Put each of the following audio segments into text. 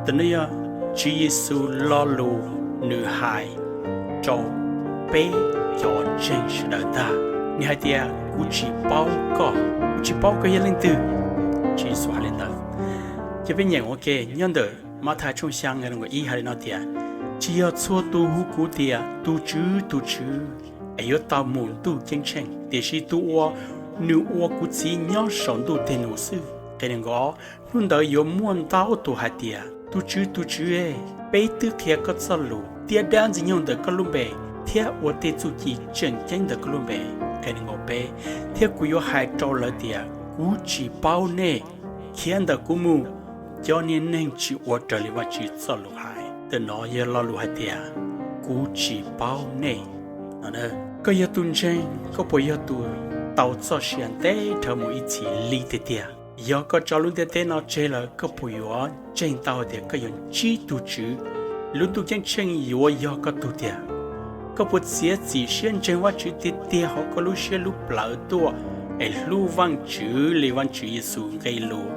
Ntawm no yog Tswv Yexus lo lus nws hais rau peb cov ntseeg sawv daws ntag. Nws hais tias, Kuv tsis paub koj, kuv tsis paub koj yog leej twg. Tswv Yexus hais li ntawd. Ces peb nyeem ua ke nyob ntawm Mathais tshooj xya nqe nees nkaum ib hais li no tias, Tsis yog txhua tus hu kuv tias, Tus Tswv, tus Tswv, es yuav tau mus Ntuj Ceeb Tsheej, tiam sis tus uas nws ua kuv Txiv nyob saum ntuj teg num xwb. Nqe nees nkaum ob, Hnub ntawd yuav muaj ntau tus hais tias, Tus Tswv, tus Tswv, peb twb qhia koj txoj lus thiab dab ntxwg nyoog ntawm koj lub npe thiab ua tej txuj ci tseem ceeb ntawm koj lub npe, nqe nees nkaum peb, thiab kuv yuav hais rau lawv tias, Kuv tsis paub nej, khiav ntawm kuv mus, cov niag neeg tsis ua raws li Vajtswv txoj lus hais. Ntawm no yog lo lus hais tias, Kuv tsis paub nej. Koj yog tus ntseeg, koj puas yog tus tau txoj sia ntev dhawv mus ib txhis li tiag tiag? Yog koj tso lub ntiaj teb no tseg lawm, koj puas yuav ntseeg tau tias koj yuav ntsib tus Tswv, lub Ntuj Ceeb Tsheej yuav yog koj tug tiag? Koj puas txiav txim siab ntseeg Vajtswv tiag tiag hauv koj lub siab lub plawv tuaj, es hlub Vajtswv li Vajtswv Yexus nqe lus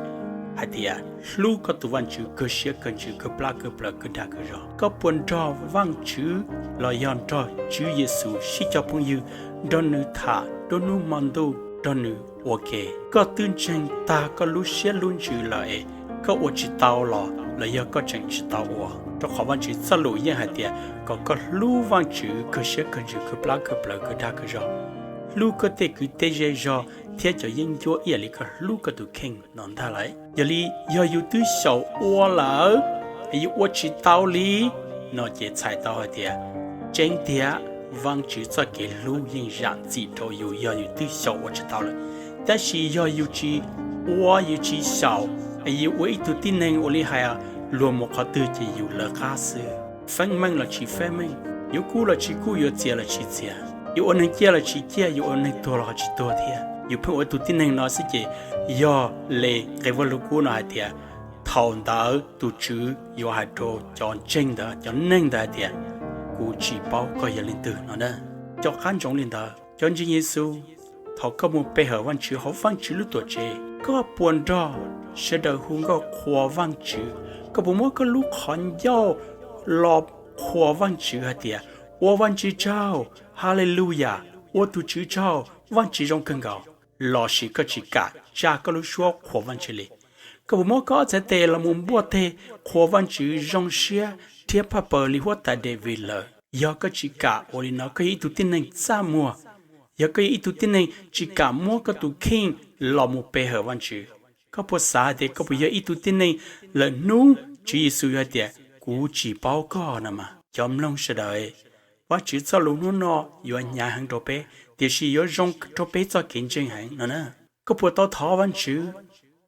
hais tias, Hlub koj tus Vajtswv kawg siab kawg ntsws kawg plab kawg plawv kawg dag kawg zog? Koj puas nrog Vajtswv los yog nrog Tswv Yexus sib cog phooj ywg, nrog nws tham nruab hnub hmo ntuj, nrog nws ua ke? Koj twb ntseeg tag koj lub siab lub ntsws lawm es koj ua tsis tau los, los yog koj tseem tsis tau ua? Rau qhov Vajtswv txoj lus yeej hais tias kom koj hlub Vajtswv kawg siab kawg ntsws kawg plab kawg plawv kawg dag kawg zog, hlub koj tej kwv tij zej zog thiab cov yeeb ncuab ib yam li koj hlub koj tus kheej no ntag lauj. Yog li, yog yus twb xyaum ua lawm, yus ua tsis tau li no ces txhais tau hais tias tseeb tiag, Vajtswv txoj kev hlub yeej zam txim rau yus yog yus twb xyaum ua tsis tau lawm. Tab sis yog yus tsis ua, yus tsis xyaum, yus ua ib tug tib neeg ua li hais luag mus qhov twg ces yus lawv qab xwb. Feeb meej los tsis feeb meej, yuav kub los tsis kub, yuav txias los tsis txias, yuav ua neeg ciaj los tsis ciaj, yuav ua neeg tuag los ho tsis tuag thiab, yus pheej ua tus tib neeg no xwb ces yog li nqe Vajluskub no hais tias, thaum ntawd tus Tswv yuav hais rau cov ntseeg ntawd, cov neeg ntawd hais tias, Kuv tsis paub koj yog leej twg no na. Cov qab ntsoov li ntawd, cov ntseeg Yexus, thaum koj mus pe hawm Vajtswv hauv Vajtswv lub tuam tsev, koj puas nrog sawv daws hu nkauj qhuas Vajtswv? Koj puas muab koj lub qhov ncauj los qhuas Vajtswv hais tias, Ua Vajtswv tsaug, Haleluyas, ua tus Tswv tsaug, Vajtswv zoo kawg nkaus, lossis koj tsis kam tsa koj lub suab qhuas Vajtswv li? Koj puas muab koj ob txhais tes los mus npuaj teg qhuas Vajtswv zoo siab thiab phaj paws li huab tais Daviv lawm? Yog koj tsis kam ua li no, koj yog ib tug tib neeg txaj muag. Yog koj yog ib tug tib neeg tsis kam muab koj tus kheej los mus pe hawm Vajtswv, koj puas xav hais tias koj puas yog ib tug tib neeg lawm hnub Tswv Yexus yuav hais tias, Kuv tsis paub koj no mas? Cov mloog sawv daws, Vajtswv txoj lus hnub no yuav hnyav heev rau peb, tiam sis yuav zoo rau peb txoj kev ntseeg heev no na. Koj puas tau thov Vajtswv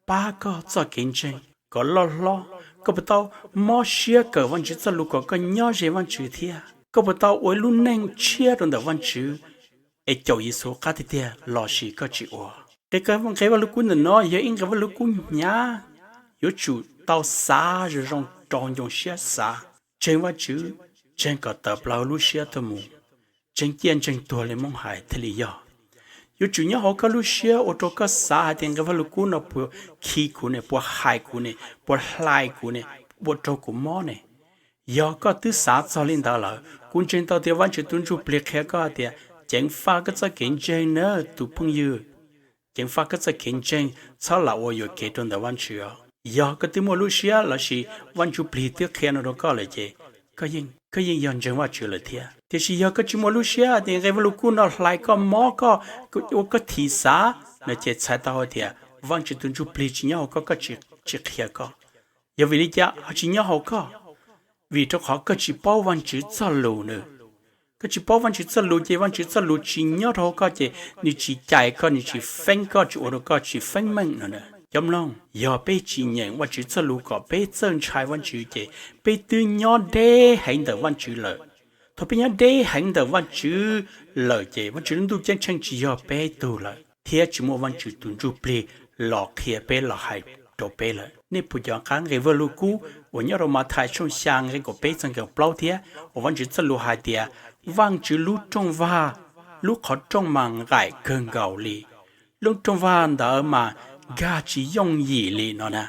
pab koj txoj kev ntseeg kom loj hlob? Koj puas tau mob siab kawm Vajtswv txoj lus kom koj nyob ze Vajtswv thiab? Koj puas tau ua ib lub neej tshiab rau ntawm Vajtswv es caum Yexus qab tiag tiag lossis koj tsis ua? Nqe Vajluskub ntawm no yog ib nqe Vajluskub hnyav, yuav tsum tau xav zoo zoo, rau ncoo siab xav, ntseeg Vajtswv, ntseeg kom tawm plaws lub siab tuaj mus, ntseeg ciaj ntseeg tuag li Hmoob hais thiaj li yog. Yuav tsum nyob hauv koj lub siab ua rau koj xav hais tias nqe Vajluskub no puas khi kuv ne, puas hais kuv ne, puas hlais kuv ne, ua rau kuv mob ne. Yog koj twb xav txog li ntawd lawm, kuv ntseeg tau tias Vajtswv tus Ntsuj Plig qhia koj tias, ceev faj koj txoj kev ntseeg na tus phooj ywg. Ceev faj koj txoj kev ntseeg, txhob lam ua yuam kev rau ntawm Vajtswv os. Yog koj twb muaj lub siab lossis Vaj Ntsuj Plig twb qhia no rau koj lawm ces koj yeej yog ntseeg Vajtswv lawm thiab. Tiam sis yog koj tsis muaj lub siab tias nqe Vaj Lug Kub no hlais koj, mob koj, ua koj thim xav no ces txhais tau hais tias Vajtswv tus Ntsuj Plig tsis nyob hauv koj, koj tsis, tsis qhia koj. Yog vim li cas ho tsis nyob hauv koj? Vim rau qhov koj tsis paub Vajtswv txoj lus na. Koj tsis paub Vajtswv txoj lus ces Vajtswv txoj lus tsis nyob rau hauv koj ces nws tsis cais koj, nws tsis feeb koj, tsis ua rau koj tsis feeb meej no na. Cov mloog, yog peb tsis nyeem Vajtswv txoj lus kom peb txawj ntshai Vajtswv ces peb twb nyob deb heev ntawm Vajtswv lawm. Thaum peb nyob deb heev ntawm Vajtswv lawm ces Vajtswv lub ntuj ceeb tsheej tsis yog peb tug lawm, thiab tsis muaj Vajtswv tus Ntsuj Plig los qhia peb, los hais rau peb lawm. Nej puas nco qab nqe Vaj Lug Kub uas nyob rau Mathais tshooj xya nqe kaum peb txog kaum plaub thiab, uas Vajtswv txoj lus hais tias Vajtswv lub rooj vag, lub qhov rooj mas nqaim kawg nkaus li, lub rooj vag ntawd mas nkag tsis yooj yim li no na.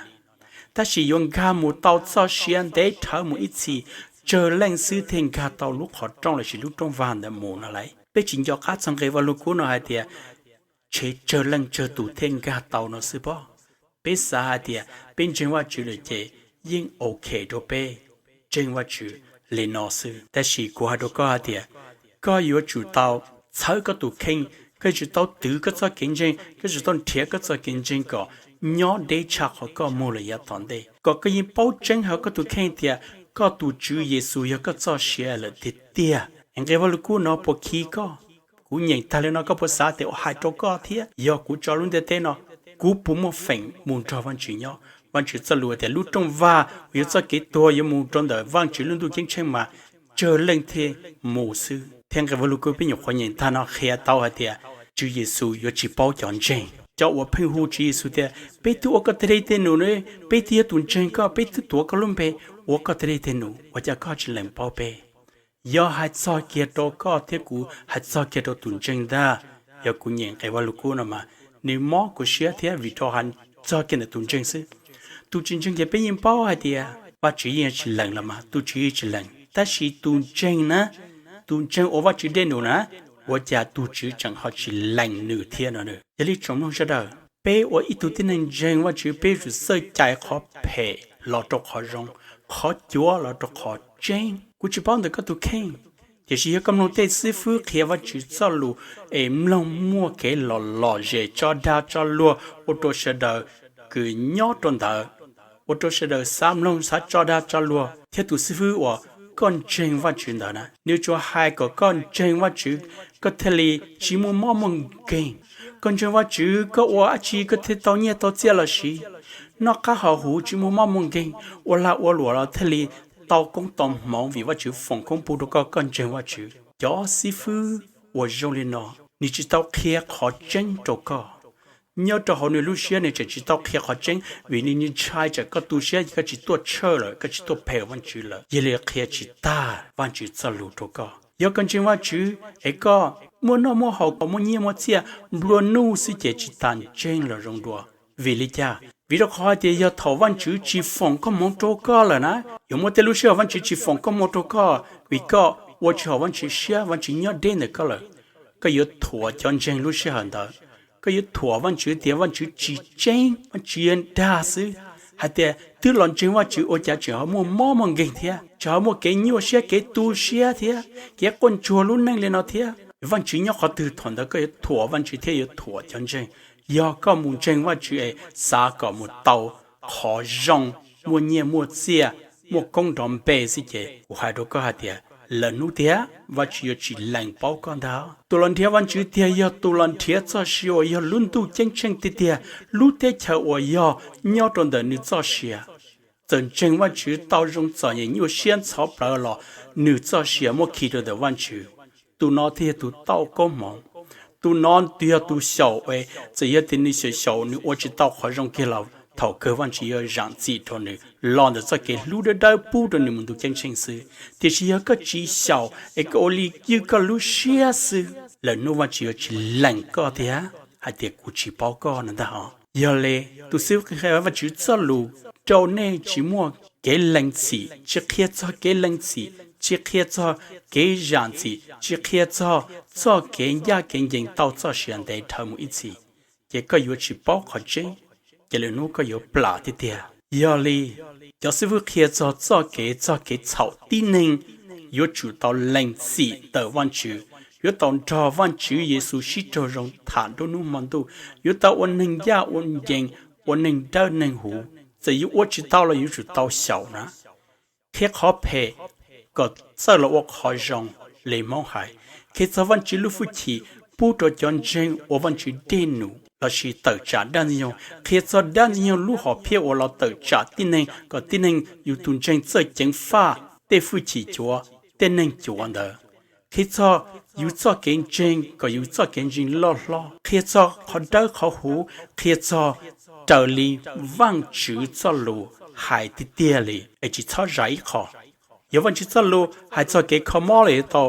tab sis yuav nkag mus tau txoj sia ntev dhawv mus ib txhis, tsawg leej xwb thiaj nkag tau lub qhov rooj lossis lub rooj vag ntawd mus no lauj. Peb tsis nco qab txog nqe Vajluskub no hais tias tshev tsawg leej tsawg tus thiaj nkag tau no xwb pob. Peb xav hais tias peb ntseeg Vajtswv lawm ces yeej ok rau peb ntseeg Vajtswv li no xwb. Tab sis kuv hais rau koj hais tias koj yuav tsum tau txhawb koj tus kheej, koj yuav tsum tau twv koj txoj kev ntseeg, koj yuav tsum tau nrhiav koj txoj kev ntseeg kom nyob deb tshaj qhov koj mus lawm yav tom ntej, kom koj yeej paub tseeb hauv koj tus kheej tias koj tus Tswv Yexus yog koj txoj sia lawm tiag tiag. Nqe Vajluskub no puas khi koj? Kuv nyeem tag li no koj puas xav tias ua hais rau koj thiab, yog kuv tso lub ntiaj teb no, kuv puas muaj feem mus nrog Vajtswv nyob? Vajtswv txoj lus tias lub rooj vag uas yog txoj kev tuag yuav mus rau ntawm Vajtswv lub ntuj ceeb tsheej mas tsawg leej thiaj mus xwb. Thiab nqe Vajluskub peb nyuam qhuav nyeem tag no qhia tau hais tias Tswv Yexus yuav tsis paub cov ntseeg, cov uas pheej hu Tswv Yexus tias peb twb ua koj tej dej tej num, peb twb yog tus ntseeg koj, peb twb tuav koj lub npe ua koj tej dej tej num, ua cas koj tsis lees paub peb? Yog hais txog kiag rau koj thiab kuv, hais txog kiag rau tus ntseeg ntag. Yog kuv nyeem nqe Vajluskub no mas nws mob kuv siab thiab vim rau hais txog kiag ntawm tus ntseeg xwb. Tus tsis ntseeg ces peb yeej paub hais tias Vajtswv yeej tsis lees los mas, tus Tswv yeej tsis lees, tab sis tus ntseeg na, tus ntseeg ua Vajtswv dej num na, ua cas tus Tswv tseem ho tsis lees nws thiab no? Yog li tsoom mloog sawv daws, peb ua ib tug tib neeg ntseeg Vajtswv peb yuav tsum txawj cais qhov phem los rau qhov zoo, qhov cuav los rau qhov tseeb. Kuv tsis paub ntawm koj tus kheej, tiam sis yog koj mloog tej xib fwb qhia Vajtswv txoj lus es mloog muaj kev lom lom zem tso dag tso luag ua rau sawv daws kws nyob rau ntawd, ua rau sawv daws xav mloog xav tso dag tso luag thiab tus xib fwb uas koj ntseeg Vajtswv ntawd na, nws tsuas hais kom koj ntseeg Vajtswv koj thiaj li tsis muaj mob muaj nkeeg. Koj ntseeg Vajtswv koj ua dab tsi koj thiaj tau nyiaj tau txiaj los siv. Noj qab haus huv tsis muaj mob muaj nkeeg, ua lag ua luam los thiaj li tau koob tau hmoov vim Vajtswv foom koob pub rau koj, koj ntseeg Vajtswv. Cov xib fwb uas zoo li no, nws tsis tau qhia qhov tseeb rau koj. Nyob rau hauv nws lub siab nws tseem tsis tau qhia qhov tseeb vim nws ntshai tsam koj tu siab ces koj tsis tuaj tshawj lawm, koj tsis tuaj phem Vajtswv lawm, yog li qhia tsis tag Vajtswv txoj lus rau koj. Yog koj ntseeg Vajtswv es koj muaj noj muaj haus kom muaj nyiaj muaj txiaj nplua nuj xwb ces tsis tas ntseeg los zoo dua. Vim li cas? Vim rau qhov hais tias yog thaum Vajtswv tsis foom koob hmoov rau koj lawm na, yuav muaj tej lub sij hawm Vajtswv tsis foom koob hmoov rau koj vim koj ua tsis haum Vajtswv siab, Vajtswv nyob deb ntawm koj lawm, koj yuav thuam cov ntseeg lub sij hawm ntawd. Koj yuav thuam Vajtswv tias Vajtswv tsis tseeb, Vajtswv yog dag xwb, hais tias twb los ntseeg Vajtswv ua cas tseem ho muaj mob muaj nkeeg thiab, tseem ho muaj kev nyuaj siab kev tu siab thiab kev quaj ntsuag lub neej li no thiab. Vajtswv nyob qhov twg thaum ntawd koj yuav thuam Vajtswv thiab yuav thuam cov ntseeg. Yog koj mus ntseeg Vajtswv es xav kom mus tau qhov zoo, muaj nyiaj muaj txiaj, muaj koob nrov npe xwb ces kuv hais rau koj hais tias lawm hnub tiag Vajtswv yuav tsis lees paub koj ntag. Tus los nrhiav Vajtswv tiag yog tus los nrhiav txoj sia uas yog lub ntuj ceeb tsheej tiag tiag, lub teb chaws uas yog nyob rau ntawm nws txoj sia. Txawm ntseeg Vajtswv tau zoo txom nyem nyuaj siab ntxhov plawv los nws txoj sia muaj khi rau ntawm Vajtswv. Tus no thiaj yog tus tau koob hmoov. Tus no yog tus xyaum es txawm yog tias nws xyaum xyaum nws ua tsis tau qhov zoo kiag los thaum kawg Vajtswv yuav zam txim rau nws los ntawm txoj kev hlub dawb dawb pub rau nws mus ntuj ceeb tsheej xwb. Tiam sis yog koj tsis xyaum es koj ua li ywj koj lub siab xwb, lawm hnub Vajtswv yuav tsis lees koj tiag hais tias kuv tsis paub koj no ntag os. Yog li, tus xib hwb qhia Vajtswv txoj lus rau nej tsis muaj kev lees txim, tsis qhia txog kev lees txim, tsis qhia txog kev zam txim, tsis qhia txog txoj kev ncaj kev ncees tau txoj sia ntev dhawv mus ib txhis, ces koj yuav tsis paub qhov tseeb, ces lwm hnub koj yuav plam tiag tiag. Yog li, cov xib hwb qhia txog txoj kev, txog kev txhaum tib neeg yuav tsum tau lees txim ntawm Vajtswv, yuav tau nrog Vajtswv Yexus sib raug zoo tham nruab hnub hmo ntuj, yuav tau ua neeg ncaj ua ncees, ua neeg dawb neeg huv. Txawm yuav ua tsis tau los yuav tsum tau xyaum na. Qhia qhov phem kom txawj los ua qhov zoo li Hmoob hais. Qhia txog Vajtswv lub hwj chim pub rau cov ntseeg ua Vajtswv dej num lossis tawm tsam dab ntxwg nyoog. Qhia txog dab ntxwg nyoog lub hom phiaj uas los tawm tsam tib neeg kom tib neeg yus tus ntseeg txawj ceev faj tej hwj chim cuav, tej neeg cuav ntawd. Qhia txog yus txoj kev ntseeg kom yus txoj kev ntseeg loj hlob. Qhia txog qhov dawb qhov huv, qhia txog raws li Vajtswv txoj lus hais tiag tiag li es tsis txhob zais ib qho. Yog Vajtswv txoj lus hais txog kev kho mob los yuav tau,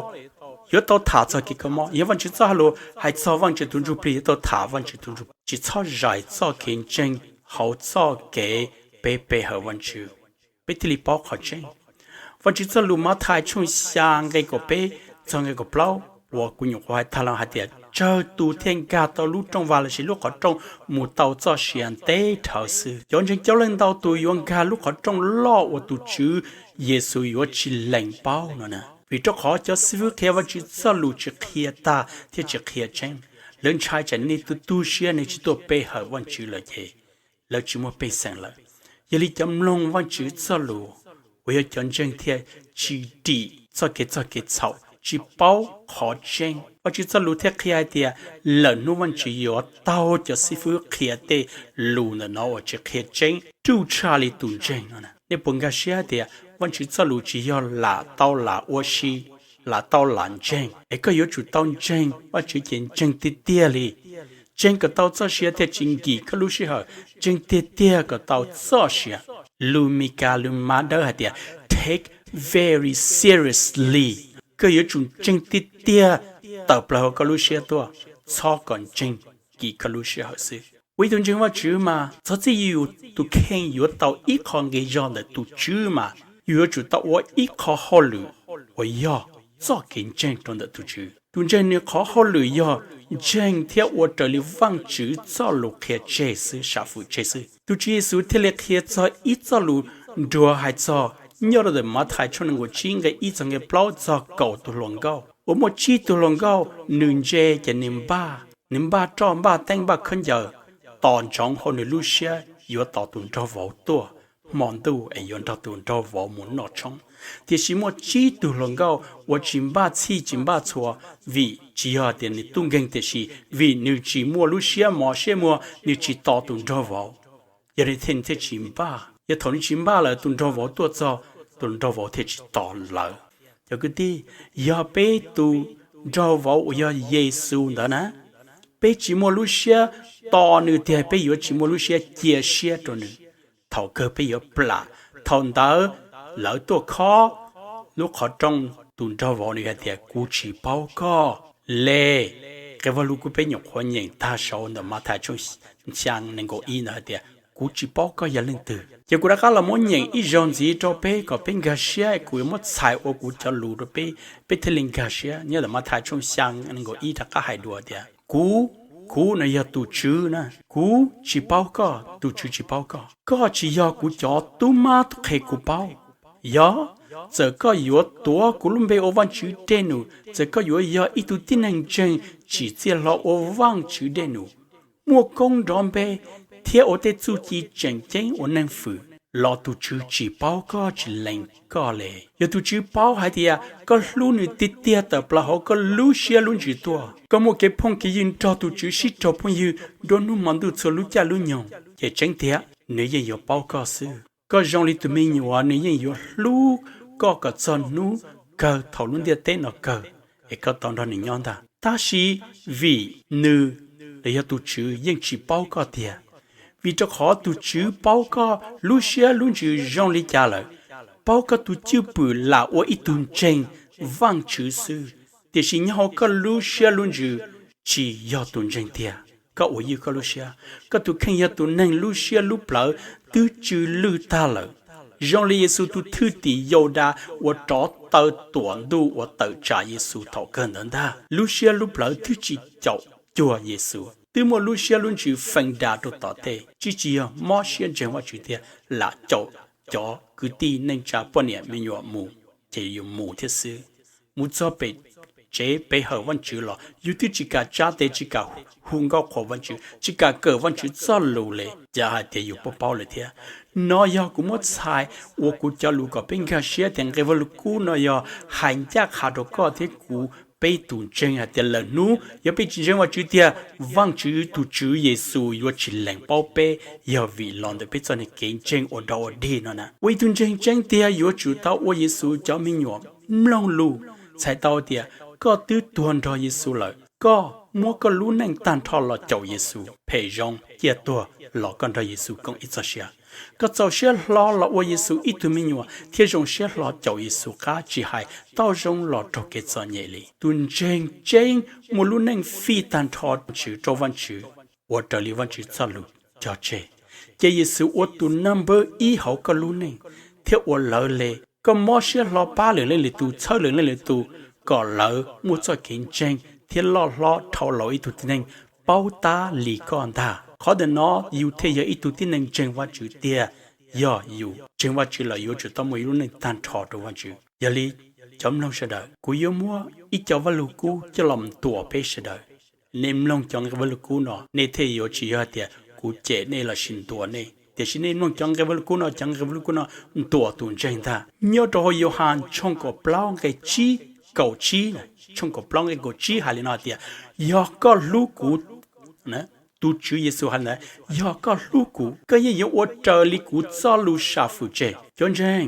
yuav tau tham txog kev kho mob. Yog Vajtswv txoj lus hais txog Vajtswv tus Ntsuj Plig yuav tau tham Vajtswv tus Ntsuj Plig. Tsis txhob zais txoj kev ntseeg hauv txoj kev peb pe hawm Vajtswv, peb thiaj li paub qhov tseeb. Vajtswv txoj lus Mathais tshooj xya nqe kaum peb txog nqe kaum plaub uas kuv nyuam qhuav hais tag los hais tias, tsawg tus thiaj nkag tau lub rooj vag lossis lub qhov rooj mus tau txoj sia ntev dhawv xwb. Cov ntseeg coob leej ntau tus yuav nkag lub qhov rooj loj uas tus Tswv Yexus yuav tsis lees paub no na, vim rau qhov cov xib fwb qhia Vajtswv txoj lus tsis qhia tag thiab tsis qhia tseeb. Lawv ntshai tsam nej tu tu siab nej tsis tuaj pe hawm Vajtswv lawm ces lawv tsis muaj pej xeem lawm. Yog li cov mloog Vajtswv txoj lus uas yog cov ntseeg thiaj tsis dim txoj kev txog kev txhaum, tsis paub qhov tseeb. Vajtswv txoj lus thiaj qhia hais tias lwm hnub Vajtswv yuav taug cov xib fwb qhia tej lus ntawm no uas tsis qhia tseeb ruj tshaj li tus ntseeg no. Nej puas nkag siab tias Vajtswv txoj lus tsis yog lam tau lam ua si, lam tau lam ntseeg, es koj yuav tsum tau ntseeg Vajtswv ces ntseeg tiag tiag li, ntseeg kom tau txoj sia thiaj tsis nkim koj lub sij hawm, ntseeg tiag tiag kom tau txoj sia. Lus Mis Kas lus Mas Dawb hais tias take very seriously, koj yuav tsum ntseeg tiag tiag tawm plaws hauv koj lub siab tuaj, txhob kom ntseeg nkim koj lub sij hawm xwb. Ua ib tug ntseeg Vajtswv mas txog txij yus tus kheej yuav tau ib qho nqi zog ntawm tus Tswv mas yus yuav tsum tau ua ib qho hauj lwm uas yog txoj kev ntseeg rau ntawm tus Tswv. Tus ntseeg nws qhov hauj lwm yog ntseeg thiab ua raws li Vajtswv txoj lus qhia tseg xwb, sam fwm tseg xwb. Tus Tswv Yexus thiaj li qhia txog ib txoj lus nruag hais txog nyob rau ntawm Mathais tshooj nees nkaum tsib nqe ib txog nqe plaub txog kaum tus hluas nkauj uas muaj tsib tug hluas nkauj, nws ntse ces nws npaj, nws npaj roj npaj teeb npaj khaub ncaws, tos ntsoov hauv nws lub siab yuav tos tus nraug vauv tuaj hmo ntuj es yuav nrog tus nraug vauv mus noj tshoob. Tiam sis muaj tsib tug hluas nkauj uas tsis npaj txhij tsis npaj txhua, vim tsis yog tias nws tub nkeeg tiam sis vim nws tsis muaj lub siab mos siab muag, nws tsis tos tus nraug vauv. Yog li thiaj tsis npaj, yog thaum nws tsis npaj lawm tus nraug vauv tuaj txog, tus nraug vauv thiaj tsis tos lawv. Cov kwv tij, yog peb tus nraug vauv uas yog Yexus ntawd na, peb tsis muaj lub siab tos nws tiag peb yuav tsis muaj lub siab cia siab rau nws. Thaum kawg peb yuav plam. Thaum ntawd lawv tuaj khob lub qhov rooj, tus nraug vauv nws hais tias, kuv tsis paub koj. Le, nqe Vaj Lug Kub peb nyuam qhuav nyeem tag saud ntawm Mathais tshooj xyaa nees nkaum ib ntawd hais tias, kuv tsis paub koj yog leej twg. Ces kuv rov qab los muab nyeem ib zaug ntxiv rau peb kom peb nkag siab, kuv yuav muab txhais ua kuv cov lus rau peb, peb thiaj li nkag siab. Nyob ntawm Mathais tshooj xyaa nees nkaum ib rov qab hais dua tias, kuv, kuv no yog tus Tswv na, kuv tsis paub koj, tus Tswv tsis paub koj. Koj tsis yog kuv cov tub mab qhe kuv paub. Yog, txawm koj yuav tuav kuv lub npe ua Vajtswv dej num, txawm koj yuav yog ib tug tib neeg ntseeg tsim txiaj hlo ua Vajtswv dej num, muaj koob nrov npe thiab ua tej txuj ci tseem ceeb ua neeg fwm los tus Tswv tsis paub koj, tsis lees koj li. Yog tus Tswv paub hais tias koj hlub nws tiag tiag tawm plaws hauv koj lub siab lub ntsws tuaj, koj muaj kev phooj kev ywg nrog tus Tswv sib raug phooj ywg nruab hnub hmo ntuj txhua lub caij lub nyoog, ces tseeb tiag nws yeej yuav paub koj xwb. Koj zoo li tus me nyuam, nws yeej yuav hlub koj kom txog hnub kawg thaum lub ntiaj teb no kawg es koj tau nrog nws nyob ntag. Tab sis vim nws, los yog tus Tswv yeej tsis paub koj tiag, vim rau qhov tus Tswv paub koj lub siab lub ntsws zoo li cas lawm, paub koj tus cwj pwm lam ua ib tug ntseeg Vajtswv xwb, tiam sis nyob hauv koj lub siab lub ntsws tsis yog tus ntseeg tiag. Koj ua ywj koj lub siab, koj tus kheej yog tus neeg lub siab lub plawv twb tsw lwj tag lawm, zoo li Yexus tus thwj tim Yaudas uas rov taw tuam ntuj uas tawm tsam Yexus thaum kawg ntawd ntag. Lub siab lub plawv twb tsis caum cuag Yexus, twb muaj lub siab lub ntsws feem das rau tom tej, tsis tsis yog mob siab ntseeg Vajtswv tiag, lam caum cov kwv tij neej tsa poj niam me nyuam mus, ces yus mus thiab xwb. Mus txog pem tsev pe hawm Vajtswv los yus twb tsis kam tsa tes tsis kam hu nkauj qhuas Vajtswv, tsis kam kawm Vajtswv txoj lus li, cas hais tias yus paub paub lawm thiab. No yog kuv muab txhais ua kuv cov lus kom peb nkag siab tias nqe Vaj Lug Kub no yog hais ncaj qha rau koj thiab kuv peb tus ntseeg hais tias lwm hnub yog peb tsis ntseeg Vajtswv tiag, Vajtswv tus Tswv Yexus yuav tsis lees paub peb, yog vim los ntawm peb txoj niag kev ntseeg ua dog ua dig no na. Ua ib tug ntseeg tseeb tiag yuav tsum tau ua Yexus cov me nyuam mloog lus, txhais tau tias koj twb tuag nrog Yexus lawm, koj muab koj lub neej tag nrho los caum Yexus, phem zoo ciaj tuag los koj nrog Yexus koom ib txoj sia. Koj txaus siab hlo los ua Yexus ib tug me nyuam thiab zoo siab hlo caum Yexus qab, tsis hais toj zoo los raug kev txom nyem li. Tus ntseeg tseeb muaj lub neej fij tag nrho Vajtswv rau Vajtswv, ua raws li Vajtswv txoj lus cog tseg. Ces Yexus ua tus naj npawb ib hauv koj lub neej, thiab ua lawv le. Koj mob siab hlo pab lwm leej lwm tus, txhawb lwm leej lwm tus, kom lawv muaj txoj kev ntseeg thiab loj hlob dhau los ib tug tib neeg paub tab li koj ntag. Qhov ntawm no yus thiaj yog ib tug tib neeg ntseeg Vajtswv tiag. Yog yus ntseeg Vajtswv lawm yuav tsum tau muaj ib lub neej tag nrho rau Vajtswv. Yog li, cov mloog sawv daws, kuv yuav muab ib co Vajluskub coj los ntuas peb sawv daws. Nej mloog cov nqe Vajluskub no nej thiaj yuav tsis yog hais tias kuv cem nej lossis ntuas nej, tiam sis nej mloog cov nqe Vajluskub no, cov nqe Vajluskub no ntuas tus ntseeg ntag. Nyob rau hauv Yauhas tshooj kaum plaub nqe tsib, kaum tsib, tshooj kaum plaub nqe kaum tsib hais li no hais tias, yog koj hlub kuv, tus Tswv Yexus hais ntawd, yog koj hlub kuv, koj yeej yuav ua raws li kuv txoj lus sam fwm tseg. Cov ntseeg,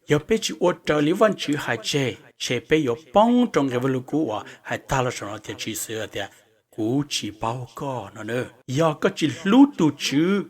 yog peb tsis ua raws li Vajtswv hais tseg, ces peb yuav poob rau nqe Vajluskub uas hais tag los saum no tias, Tswv Yexus tias, kuv tsis paub koj no. Yog koj tsis hlub tus Tswv,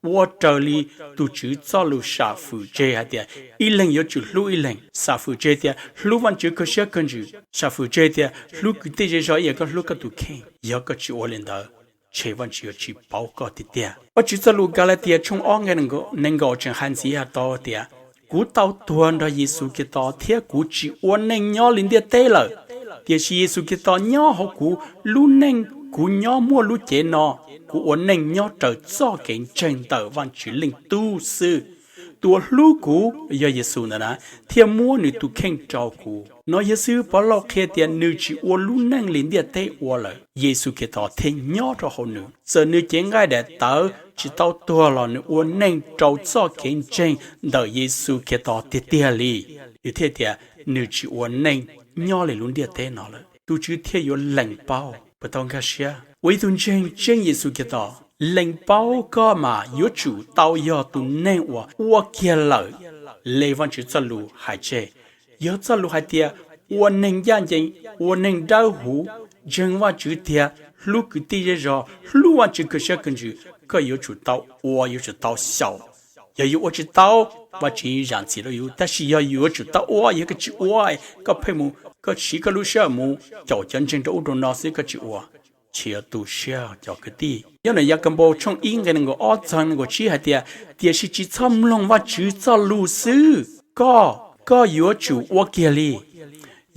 ua raws li tus Tswv txoj lus sam fwm tseg hais tias ib leeg yuav tsum hlub ib leeg, sam fwm tseg tias hlub Vajtswv kawg siab kawg ntsws, sam fwm tseg tias hlub kwv tij zej zog ib yam li koj hlub koj tus kheej. Yog koj tsis ua li ntawd, ces Vajtswv yuav tsis paub koj tiag tiag. Vajtswv txoj lus Kalatias tshooj ob nqe nees nkaum tseem hais ntxiv hais tau tias, kuv tau tuag nrog Yexus Khetos thiab kuv tsis ua neej nyob li ntiaj teb lawm, tiam sis Yexus Khetos nyob hauv kuv lub neej. Kuv nyob muaj lub cev no, kuv ua neej nyob raws txoj kev ntseeg ntawm Vajtswv Leej Tub xwb. Tus uas hlub kuv, yog Yexus ntawd na, thiaj muab nws tus kheej rau kuv. No yog xib hwb Pov Lauj qhia tias nws tsis ua lub neej li ntiaj teb ua lawm, Yexus Khetos thiaj nyob rau hauv nws. Txawm nws cev nqaij daim tawv tsis tau tuag los nws ua neej rau txoj kev ntseeg ntawm Yexus Khetos tiag tiag li, nws thiaj tias nws tsis ua neej nyob li lub ntiaj teb no lawm. Tus Tswv thiaj yuav lees paub. Puas tau nkag siab? Ua ib tug ntseeg tseeb Yexus Khetos, lees paub koj mas yuav tsum tau yog tus neeg uas ua kiag lawm li Vajtswv txoj lus hais tseg. Yog txoj lus hais tias ua neeg ncaj ncees, ua neeg dawb huv, ntseeg Vajtswv tiag, hlub kwv tij zej zog, hlub Vajtswv kawg siab kawg ntsws, koj yuav tsum tau ua, yuav tsum tau xyaum. Yog yus ua tsis tau, Vajtswv zam txim rau yus, tab sis yog yus yuav tsum tau ua, yog koj tsis ua, koj pheej mus koj siv koj lub sij hawm mus caum cov ntseeg rau ub rau no xwb koj tsis ua, ces yuav tu siab cov kwv tij. Nyob ntawm Yakaunpaus tshooj ib nqe nees nkaum ob txog nees nkaum tsib hais tias, tiam sis tsis txhob mloog Vajtswv txoj lus xwb, koj, koj yuav tsum ua kiag li.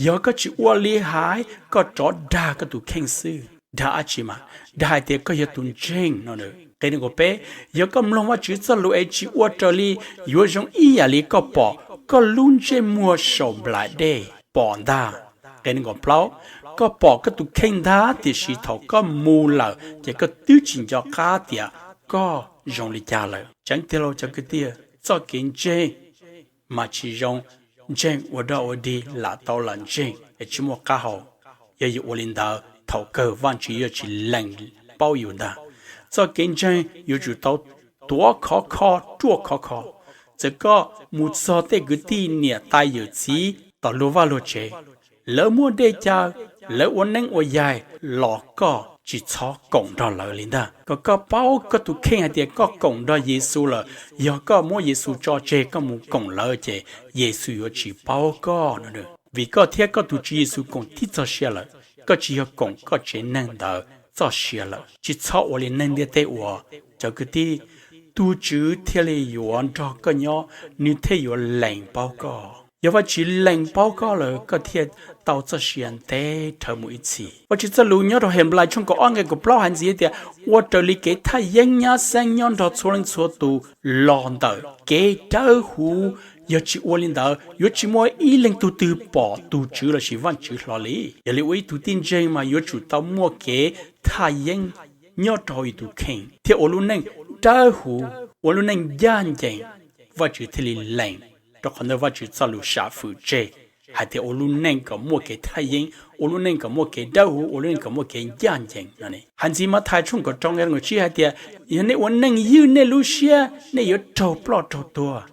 Yog koj tsis ua li hais, koj rov dag koj tus kheej xwb. Dag dab tsi mas? Dag hais tias koj yog tus ntseeg no. Nqe nees nkaum peb, yog koj mloog Vajtswv txoj lus es tsis ua raws li, yuav zoo ib yam li koj pom koj lub ntsej muag saum nplaim dej pom ntag. Nqe nees nkaum plaub, koj pom koj tus kheej ntag, tiam sis thaum koj mus lawm ces koj twb tsis nco qab tias koj zoo li cas lawm. Tseeb tiag lauj cov kwv tij, txoj kev ntseeg mas tsis zoo ntseeg ua dog ua dig lam tau lam ntseeg es tsis muaj qab hau. Yog yus ua li ntawd, thaum kawg Vajtswv yuav tsis lees paub yus ntag. Txoj kev ntseeg yuav tsum tau tuav khov kho, ruaj khov kho. Txawm koj mus txog tej kwv tij niam tais yawm txiv tom luag vaj luag tsev, lawv muaj dej cawv, lawv ua neeb ua yaig los koj tsis txhob koom nrog lawv li ntag. Kom koj paub koj tus kheej hais tias koj koom nrog Yexus lawm, yog koj muab Yexus tso tseg koj mus koom lawv ces Yexus yuav tsis paub koj no. Vim koj thiab koj tus Tswv Yexus koom tib txoj sia lawm, koj tsis yog koom koj tsev neeg ntawd txoj sia lawm. Tsis txhob ua li neeg ntiaj teb ua, cov kwv tij, tus Tswv thiaj li yuav nrog koj nyob, nws thiaj yuav lees paub koj. Yog Vajtswv lees paub koj lawm koj thiaj tau txoj sia ntev dhawv mus ib txhis. Vajtswv txoj lus nyob rau Henplais tshooj kaum ob nqe kaum plaub hais ntxiv tias, ua raws li kev thaj yeeb nyab xeeb nyob nrog txhua leej txhua tus los ntawm kev dawb huv. Yog tsis ua li ntawd yuav tsis muaj ib leej tug twg pom tus Tswv lossis Vajtswv hlo li. Yog li ua ib tug tib ntseeg mas yuav tsum tau muaj kev thaj yeeb nyob rau hauv yus tus kheej thiab ua lub neej dawb huv, ua lub neej ncaj ncees, Vajtswv thiaj li lees. Rau qhov ntawd Vajtswv txoj lus sam fwm tseg hais tias ua lub neej kom muaj kev thaj yeeb, ua lub neej kom muaj kev dawb huv, ua lub neej kom muaj kev ncaj ncees no. Hais ntxiv Mathais tshooj kaum rau nqe kaum tsib hais tias, yog nej ua neej ywj nej lub siab, nej yuav raug ploj raug tuag.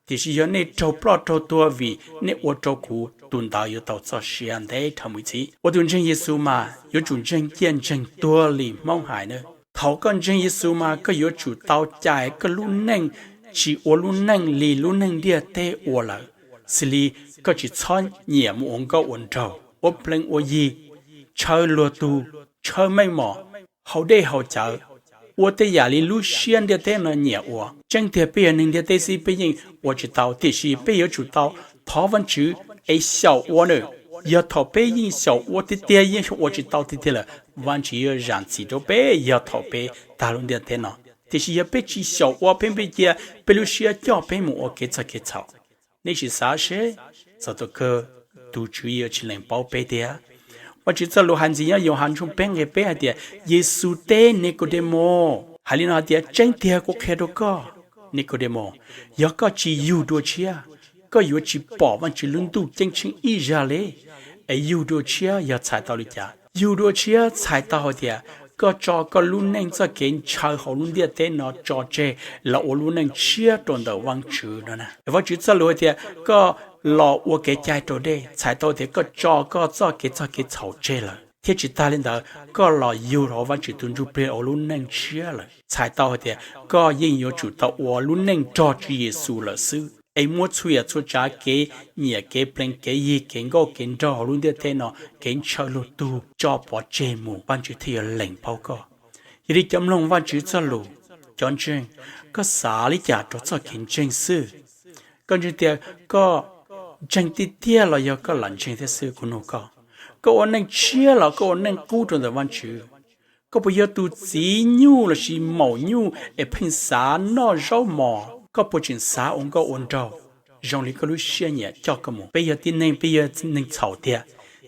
Tiam sis yog nej raug ploj raug tuag vim nej ua rau kuv, tus ntawd yuav tau txoj sia ntev dhawv mus ib txhis. Ua tus ntseeg Yexus mas yuav tsum ntseeg ciaj ntseeg tuag li Hmoob hais na. Thaum koj ntseeg Yexus mas koj yuav tsum tau cais koj lub neej, tsis ua lub neej li lub neej ntiaj teb ua lawm, xws li koj tsis txhob nyiam mus ua nkauj ua nraug, ua plees ua yi, tshaw luag tug, tshaw meej mom, haus dej haus cawv, ua tej yam li lub siab ntiaj teb no nyiam ua. Tseeb tiag peb yog neeg ntiaj teb xwb peb yeej ua tsis tau, tiam sis peb yuav tsum tau thov Vajtswv es xyaum ua nws. Yog thaum peb yeej xyaum ua tiag tiag yeej ua tsis tau tiag tiag lawm, Vajtswv yuav zam txim rau peb yog thaum peb tag lub ntiaj teb no. Tiam sis yog peb tsis xyaum ua, peb cia peb lub siab coj peb mus ua kev txog kev txhaum, nej sim xav seb, txog tus kawg tus Tswv yuav tsis lees paub peb tiag. Vajtswv txoj lus hais ntxiv nyob Yauhas tshooj peb nqe peb hais tias, Yexus teb Nikaudemaus hais li no hais tias, Tseeb tiag kuv qhia rau koj, Nikaudemaus, yog koj tsis yug dua tshiab, koj yuav tsis pom Vajtswv lub ntuj ceeb tsheej ib zaug li. Es yug dua tshiab yog txhais tau li cas? Yug dua tshiab txhais tau hais tias koj tso koj lub neej txoj kev ntshaw hauv lub ntiaj teb no tso tseg los ua lub neej tshiab rau ntawm Vajtswv no na. Vajtswv txoj lus hais tias koj los ua kev cai raus dej txhais tau tias koj tso koj txoj kev txog kev txhaum tseg lawm, thiab tsis tas li ntawd koj los yug hauv Vajtswv tus Ntsuj Plig ua lub neej tshiab lawm, txhais tau hais tias koj yeej yuav tsum tau ua lub neej nrog Tswv Yexus lawm xwb, es muab txhua yam txhua tsav kev nyiam kev plees kev yig kev nkauj kev nraug hauv lub ntiaj teb no, kev ntshaw luag tug tso pov tseg mus, Vajtswv thiaj yuav lees paub koj. Yog li cov mloog Vajtswv txoj lus, cov ntseeg, koj xav li cas rau txoj kev ntseeg xwb? Koj ntseeg tias koj ntseeg tiag tiag los yog koj lam ntseeg thiab xwb? Kuv nug koj, koj ua neej tshiab los koj ua neej qub rau ntawm Vajtswv? Koj puas yog tus txiv nyuj lossis maum nyuj es pheej xav noj zaub mos? Koj puas tseem xav ua nkauj ua nraug zoo li koj lub siab nyiam coj koj mus? Peb yog tib neeg, peb yog neeg txhaum tiag,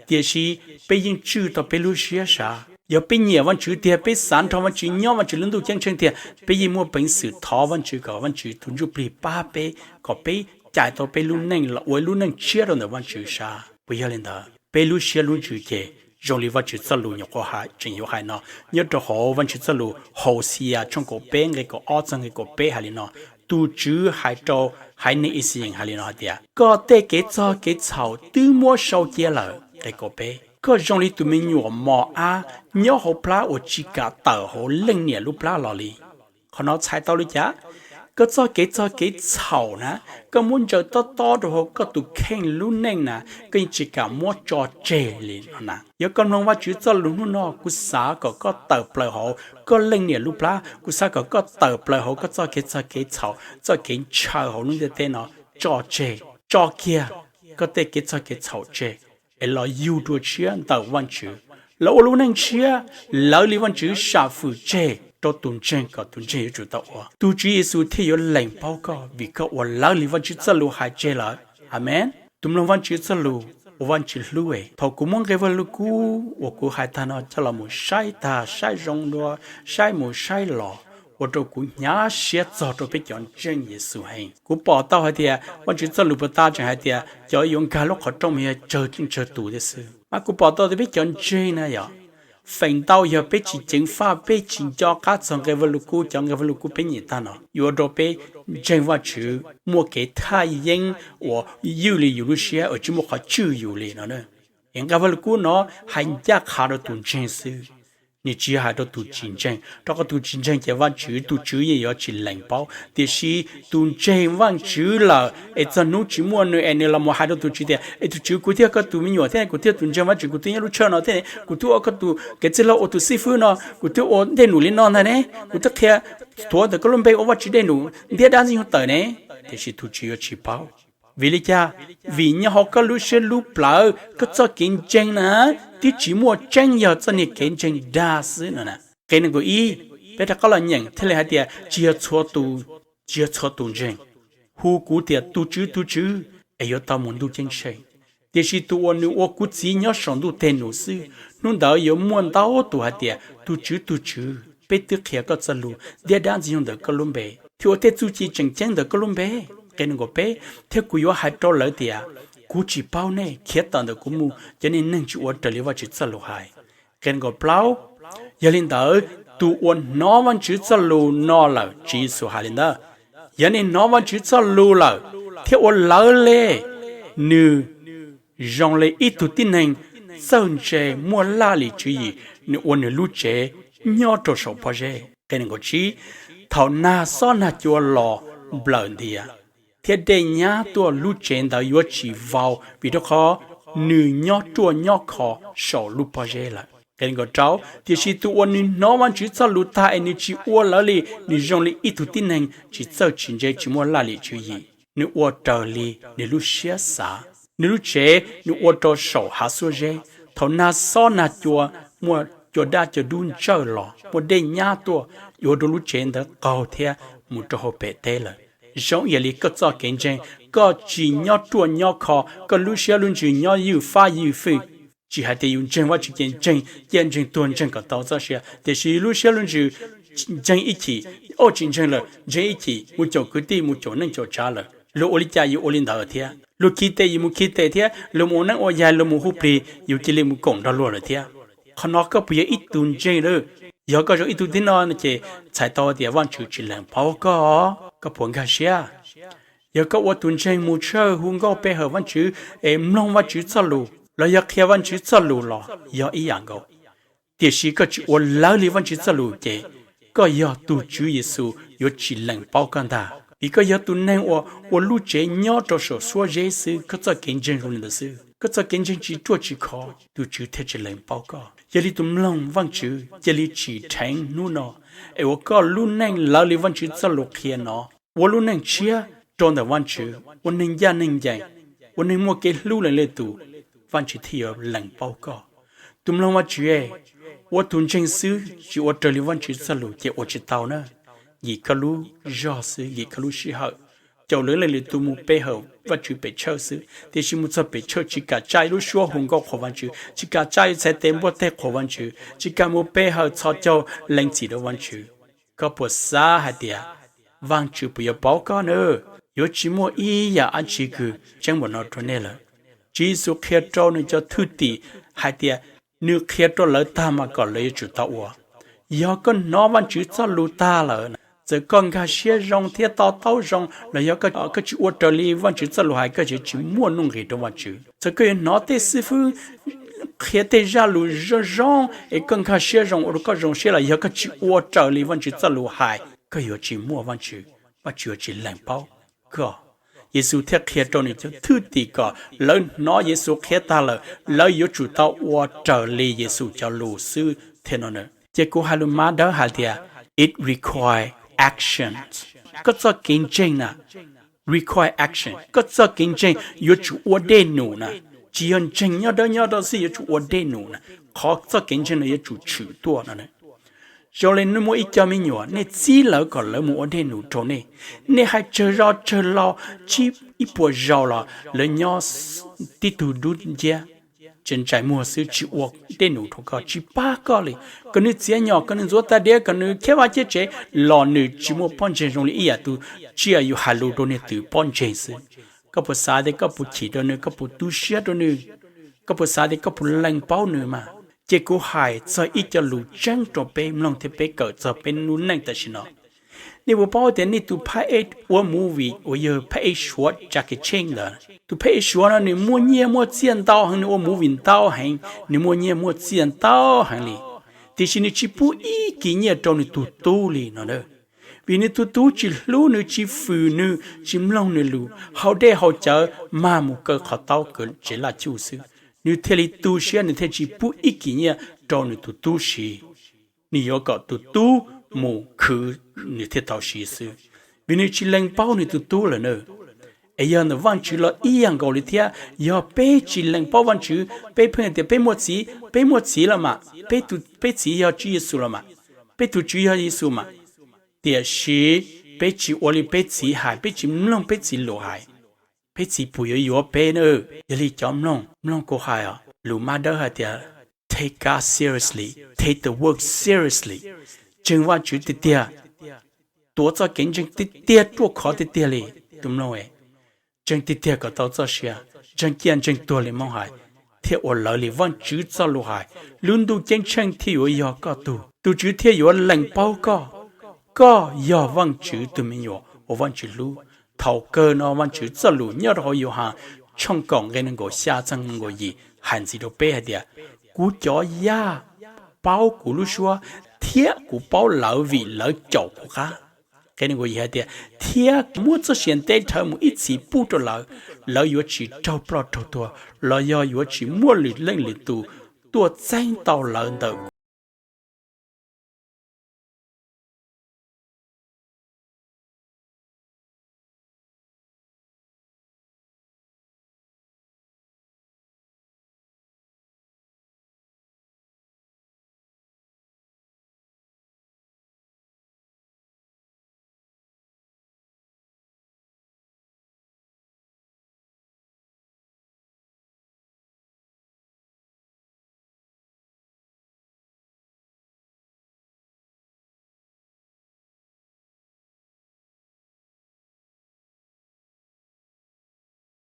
tiam sis peb yeej tswj tau peb lub siab sav. Yog peb nyiam Vajtswv tiag, peb xav nrog Vajtswv nyob Vajtswv lub ntuj ceeb tsheej tiag, peb yeej muaj peev xwm thov Vajtswv kom Vajtswv tus Ntsuj Plig pab peb kom peb cais tau peb lub neej los ua ib lub neej tshiab rau ntawm Vajtswv sav. Puas yog li ntawd? Peb lub siab lub ntsws ces zoo li Vajtswv txoj lus nyuam qhuav tseem yuav hais no, nyob rau hauv Vajtswv txoj lus Hauxiyas tshooj kaum peb nqe kaum ob txog nqe kaum peb hais li no, tus Tswv hais rau haiv neeg Ixayees hais li no hais tias, koj tej kev txog kev txhaum twb muab sau cia lawm, nqe kaum peb. Koj zoo li tus me nyuam mos ab nyob hauv plab uas tsis kam tawm hauv leej niam lub plab los li. Qhov no txhais tau li cas? Koj txoj kev txog kev txhaum na, koj muab ntsaws tob tob rau hauv koj tus kheej lub neej na, koj yeej tsis kam muab tso tseg li no na. Yog koj mloog Vajtswv txoj lus hnub no, kuv xav kom koj tawm plaws hauv koj leej niam lub plab, kuv xav kom koj tawm plaws hauv koj txoj kev txog kev txhaum, txoj kev ntshaw hauv lub ntiaj teb no, tso tseg, tso kiag koj tej kev txog kev txhaum tseg, es los yug dua tshiab ntawm Vajtswv, los ua lub neej tshiab, lawv li Vajtswv sam fwm tseg rau tus ntseeg kom tus ntseeg yuav tsum tau ua. Tus Tswv Yexus thiaj yuav lees paub koj vim koj ua lawv li Vajtswv txoj lus hais tseg lawm. Amees. Tus mloog Vajtswv txoj lus uas Vajtswv hlub, thaum kuv muab nqe Vajluskub uas kuv hais tag no coj los mus saib tag saib zoo dua, saib mus saib los, ua rau kuv hnyav siab txog rau peb cov ntseeg Yexus heev. Kuv pom tau hais tias Vajtswv txoj lus puag ta tseem hais tias cov yuav nkag lub qhov rooj mas yog tsawg leej tsawg tus thiab xwb, mas kuv pom tau tias peb cov ntseeg na yog feem ntau yog peb tsis ceev faj, peb tsis nco qab txog nqe Vajluskub, cov nqe Vajluskub peb nyeem tag no yuav ua rau peb ntseeg Vajtswv muaj kev thaj yeeb uas ywj li yus lub siab uas tsis muaj qhov tswj yus li no. Es nqe Vajluskub no hais ncaj qha rau tus ntseeg xwb, nws tsis yog hais rau tus tsis ntseeg, rau qhov tus tsis ntseeg ces Vajtswv, tus Tswv yeej yuav tsis lees paub. Tiam sis tus ntseeg Vajtswv lawm es txog hnub tsis muaj nws es nws los mus hais rau tus Tswv tias, es tus Tswv, kuv thiaj koj tus me nyuam thiab kuv thiaj tus ntseeg Vajtswv, kuv twb nyob lub tshawj no thiab, kuv twb ua koj tus kev txwj laug ua tus xib fwb no, kuv twb ua dej num li no ntag ne, kuv twb qhia thuav ntawm koj lub npe ua Vajtswv dej num ntiab dab ntxwg nyoog tawm ne. Tiam sis tus Tswv yuav tsis paub. Vim li cas? Vim nyob hauv koj lub siab lub plawv koj txoj kev ntseeg na, twb tsis muaj tseeb, yog txoj niag kev ntseeg dag xwb no na. Nqe nees nkaum ib, peb rov qab los nyeem thiaj li hais tias tsis yog txhua tus, tsis yog txhua tus ntseeg hu kuv tias tus Tswv tus Tswv es yuav tau mus ntuj ceeb tsheej, tiam sis tus uas nws ua kuv Txiv nyob saum ntuj teg num xwb. Hnub ntawd yuav muaj ntau tus hais tias, tus Tswv tus Tswv, peb twb qhia koj txoj lus ntiab dab ntxwg nyoog ntawm koj lub npe thiab ua tej txuj ci tseem ceeb ntawm koj lub npe. Nqe nees nkaum peb, thiab kuv yuav hais rau lawv tias, kuv tsis paub nej, khiav tawm ntawm kuv mus, cov niag neeg tsis ua raws li Vajtswv txoj lus hais. Nqe nees nkaum plaub, yog li ntawd tus uas hnov Vajtswv txoj lus no lawm, Tswv Yexus hais li ntawd, yog nej hnov Vajtswv txoj lus lawm thiab ua lawv li, nws zoo li ib tug tib neeg txawj ntse muaj laj lim tswv yim, nws ua nws lub tsev nyob rau saum pob zeb. Nqe nees nkaum tsib, thaum nag xob nag cua los nplawm ntias thiab dej nyab tuaj, lub tsev ntawd yuav tsis vau, vim rau qhov nws nyob ruaj nyob khov saum lub pob zeb lawm. Nqe nees nkaum rau, tiam sis tus uas nws hnov Vajtswv txoj lus tag es nws tsis ua lawv li, nws zoo li ib tug tib neeg tsis txawj tsis ntse tsis muaj laj lim tswv yim. Nws ua raws li nws lub siab xav. Nws lub tsev nws ua rau saum hav xuab zeb. Thaum nag xob nag cua, muaj cua daj cua dub ntsawj los, muaj dej nyab tuaj, yuav rau lub tsev ntawd qaug thiab mus rau hauv pem teb lawm. Zoo ib yam li koj txoj kev ntseeg, koj tsis nyob ruaj nyob kho, koj lub siab lub ntsws nyob ywj fab ywj fwj. Tsis hais tias yus ntseeg Vajtswv ces ntseeg ciaj ntseeg tuag ntseeg kom tau txoj sia, tiam sis lub siab lub ntsws ntseeg ib chim, ua tsis ntseeg lawm ntseeg ib chim, mus caum kwv tij mus caum neej caum tsav lawm, luag ua li cas yus ua li ntawd thiab. Luag khi tes yus mus khi tes thiab, luag mus ua neeb ua yaig luag mus hu plig yus cia li mus koom nrog luag lawm thiab. Qhov no koj puas yog ib tug ntseeg lawm? Yog koj zoo ib tug tib no ces txhais tau tias Vajtswv tsis lees paub koj, koj puas nkag siab? Yog koj ua tus ntseeg mus tshawj hu nkauj pe hawm Vajtswv es mloog Vajtswv txoj lus los yog qhia Vajtswv txoj lus los yog ib yam nkaus, tiam sis koj tsis ua lawv li Vajtswv txoj lus ces koj yog tus Tswv Yexus yuav tsis lees paub koj ntag. Vim koj yog tus neeg uas ua lub tsev nyob rau saum xuab zeb xwb, koj txoj kev ntseeg zoo li ntawd xwb, koj txoj kev ntseeg tsis ruaj tsis khov, tus Tswv thiaj tsis lees paub koj. Yog li tus mloog Vajtswv cia li tsim dheev hnub no es ua koj lub neej lawv li Vajtswv txoj lus qhia no, ua lub neej tshiab rau ntawm Vajtswv, ua neeg ncaj neeg ncees, ua neeg muaj kev hlub leej leej tus, Vajtswv thiaj yuav lees paub koj. Tus mloog Vajtswv, ua tus ntseeg xwb tsis ua raws li Vajtswv txoj lus ces ua tsis tau na. Yim koj lub zog xwb, yim koj lub sij hawm, caum lwm leej lwm tus mus pe hawm Vajtswv pem church xwb, tiam sis mus txog pem church tsis kam tsa ib lub suab hu nkauj qhuas Vajtswv, tsis kam tsa ib txhais tes npuaj teg qhuas Vajtswv, tsis kam mus pe hawm txhos caug lees txim rau Vajtswv. Koj puas xav hais tias Vajtswv puas yuav paub koj na? Yuav tsis muaj ib yam dab tsi kws tseeb npaum no rau nej lawm. Tswv Yexus qhia rau nws cov thwj tim hais tias nws qhia rau lawv tag mas kom lawv yuav tsum tau ua. Yog koj hnov Vajtswv txoj lus tag lawm, txawm koj nkag siab zoo thiab to taub zoo los yog koj tsis ua raws li Vajtswv txoj lus hais, koj yuav tsis muaj nuj nqis rau Vajtswv. Txawm koj yuav hnov tej xib fwb qhia tej zaj lus zoo zoo es koj nkag siab zoo ua rau koj zoo siab los yog koj tsis ua raws li Vajtswv txoj lus hais, koj yuav tsis muaj Vajtswv, Vajtswv yuav tsis lees paub koj. Yexus thiaj qhia rau nws cov thwj tim kom lawv hnov Yexus qhia tag lawm, lawv yuav tsum tau ua raws li Yexus cov lus xwb thiab no. Ces kuv hais lus Mab Dawb hais tias it require action. Koj txoj kev ntseeg na require action. Koj txoj kev ntseeg yuav tsum ua dej num na. Tsis yog ntseeg nyob dawb nyob do xwb, yuav tsum ua dej num na. Qhov txoj kev ntseeg no yuav tsum tshwm tuaj no. Zoo li nej muaj ib co me nyuam, nej txib lawv kom lawv mus ua dej num rau nej. Nej hais tsawg zos tsawg laus, tsib ib puas zaus los lawv nyob tib tug dub nciab, tseem ntsais muag xwb, tsis ua dej num rau koj, tsis pab koj li. Kom nws txiav nyom, kom nws ntxuav tag diav, kom nws khiab vaj khiab tsev los nws tsis muaj pob ntseg, zoo li ib yam tus tsiaj yus hais lus rau niag twm pob ntseg xwb. Koj puas xav tias koj puas chim rau nws, koj puas tu siab rau nws, koj puas xav tias koj puas lees paub nws mas? Ces kuv hais txog ib co lus tseeb rau peb mloog thiab peb kawm txog peb lub neej tam sim no. Nej puas paub tias nej tus phab ej ua movie uas yog phab ej Suav Jackie Chan ntawd, tus phab ej Suav no nws muaj nyiaj muaj txiaj ntau heev, nws ua movie ntau heev, nws muaj nyiaj muaj txiaj ntau heev li, tiam sis nws tsis pub ib kis nyiaj rau nws tus tub li no. Vim nws tus tub tsis hlub nws, tsis fwm nws, tsis mloog nws lus, haus dej haus cawv, mag mus kaw qhov taub kaw tsev laj cuj xwb. Nws thiaj li tu siab, nws thiaj tsis pub ib kis nyiaj rau nws tus tub siv. Nws yuav kom tus tub mus khwv nws thiaj tau siv xwb, vim nws tsis lees paub nws tus tub lawm na. Es yog ntawm Vajtswv los ib yam nkaus li thiab, yog peb tsis lees paub Vajtswv, peb pheej tias peb muaj txiv, peb muaj txiv los mas, peb tus, peb txiv yog Tswv Yexus los mas, peb tus Tswv yog Yexus mas, tiam sis peb tsis ua li peb txiv hais, peb tsis mloog peb txiv lus hais, peb txiv puas yuav yuav peb na? Yog li cov mloog, mloog kuv hais os, lus Mab Dawb hais tias take God seriously, take the work seriously, ntseeg Vajtswv tiag tiag, tuav txoj kev ntseeg tiag tiag, ruaj khov tiag tiag li. Tus mloog, ntseeg tiag tiag kom tau txoj sia, ntseeg ciaj ntseeg tuag li Hmoob hais, thiaj ua lawv li Vajtswv txoj lus hais. Lub ntuj ceeb tsheej thiaj yuav yog koj tug, tus Tswv thiaj yuav lees paub koj. Koj yog Vajtswv tus me nyuam uas Vajtswv hlub. Thaum kawg no Vajtswv txoj lus nyob rau hauv Yauhas tshooj kaum nqe nees nkaum xya txog nees nkaum yim hais ntxiv rau peb hais tias, kuv cov yaj paub kuv lub suab, thiab kuv paub lawv vim lawv caum kuv qab. Nqe nees nkaum yim hais tias, thiab muab txoj sia ntev dhawv mus ib txhis pub rau lawv, lawv yuav tsis raug ploj raug tuag los yog yuav tsis muaj lwm leej lwm tus tuaj txeeb tau lawv ntawm